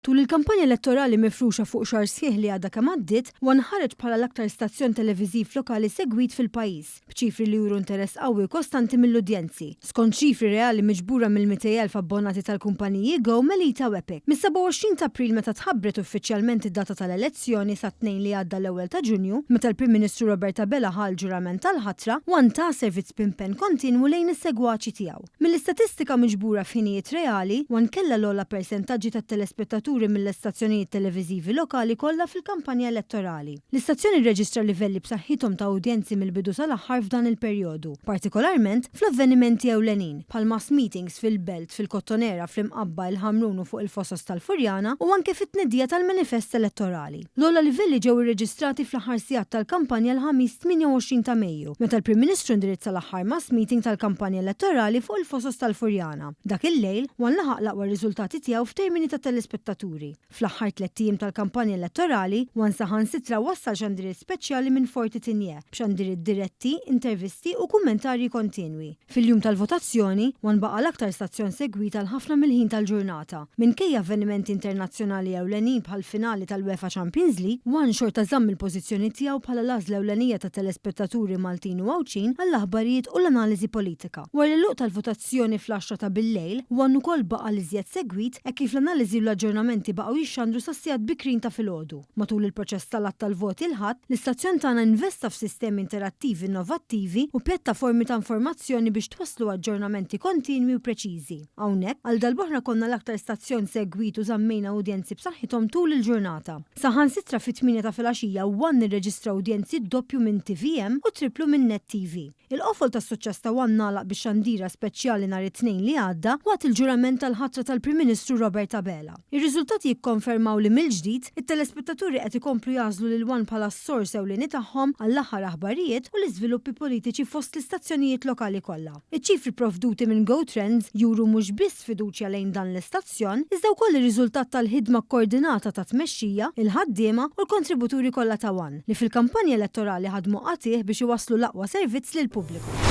Tul il-kampanja elettorali mifruxa fuq xahar sħiħ li għadha kemm għaddiet, One ħareġ bħala l-aktar stazzjon televiżiv lokali segwit fil-pajjiż, b'ċifri li juru interess qawwi u kostanti mill-udjenzi, skont ċifri reali miġbura mill-200,000 abbonati tal-kumpaniji Go, Melita u Epic. Mis-27 ta' April meta tħabbret uffiċjalment id-data tal-elezzjoni sat-Tnejn li għadda l-ewwel ta' Ġunju, meta l-Prim Ministru Robert Abela ħa l-ġurament tal-ħatra, One ta servizz b'impenn kontinwu lejn is-segwaċi tiegħu. Mill-istatistika miġbura f'ħinijiet reali, one kellha l-ogħla persentaġġi tat-telespettaturi mill-istazzjonijiet televiżivi lokali kollha fil-kampanja elettorali. L-istazzjon irreġistra livelli b'saħħithom ta' udjenzi mill-bidu sal-aħħar f'dan il-perjodu, partikolarment fl-avvenimenti ewlenin, bħal mass meetings fil-Belt, fil-Kottonera, fl-Imqabba, il-Ħamrun u fuq il-Fosos tal-Furjana, u anke fit-tnedija tal-manifest elettorali. L-ogħla livelli ġew irreġistrati fl-aħħar sigħat tal-kampanja l-Ħamis 28 ta' Mejju, meta l-Prim Ministru indirizza l-aħħar mass meeting tal-kampanja elettorali fuq il-Fosos tal-Furjana. Dak il-lejl, One laħaq l-aqwa riżultati tiegħu f'termini ta' telespettaturi. Fl-aħħar tlett ijiem tal-kampanja elettorali, One saħansitra wassal xandiriet speċjali minn Forti Tigné, b'xandiriet diretti, intervisti u kummentarji kontinwi. Fil-jum tal-votazzjoni, one baqa' l-aktar stazzjon segwit għal ħafna mill-ħin tal-ġurnata. Minkejja avvenimenti internazzjonali ewlenin bħall-finali tal-UEFA Champions League, one xorta żamm il-pożizzjoni tiegħu bħala l-għażla ewlenija tat-telespettaturi Maltin u Għawdxin għall-aħbarijiet u l-analiżi politika. Wara l-għeluq tal-votazzjoni fl-għaxra ta' bil-lejl, one ukoll baqa' l-iżjed segwit hekk kif l-analiżi u l-aġġornamenti baqgħu jixxandru sas-sigħat bikrin ta' filgħodu. Matul il-proċess tal-għadd tal-voti l-Ħadd, l-istazzjon tagħna investa f'sistemi interattivi innovattivi u pjattaformi ta' informazzjoni biex twasslu aġġornamenti kontinwi u preċiżi. Hawnhekk, għal darb'oħra konna l-aktar stazzjon segwit u żammejna udjenzi b'saħħithom tul il-ġurnata. Saħansitra fit-tmienja ta' filgħaxija one irreġistra udjenzi d-doppju minn tvm u t-tripplu minn Net TV. Il-qofol tas-suċċess ta' one ngħalaq bix-xandira speċjali nhar it-Tnejn li għadda waqt il-ġurament tal-ħatra tal-Prim Ministru Robert Abela. Ir-riżultati jikkonfermaw li mill-ġdid, it-telespettaturi qed ikomplu jagħżlu lil one bħala s-sors ewlieni tagħhom għall-aħħar aħbarijiet u l-iżviluppi politiċi fost l-istazzjonijiet lokali kollha. Iċ-ċifri pprovduti minn GoTrends juru mhux biss fiduċja lejn dan l-istazzjon, iżda wkoll ir-riżultat tal-ħidma kkoordinata tat-tmexxija, il-ħaddiema u l-kontributuri kollha ta' one, li fil-kampanja elettorali ħadmu qatigħ biex iwasslu l-aqwa servizz lill-pubbliku.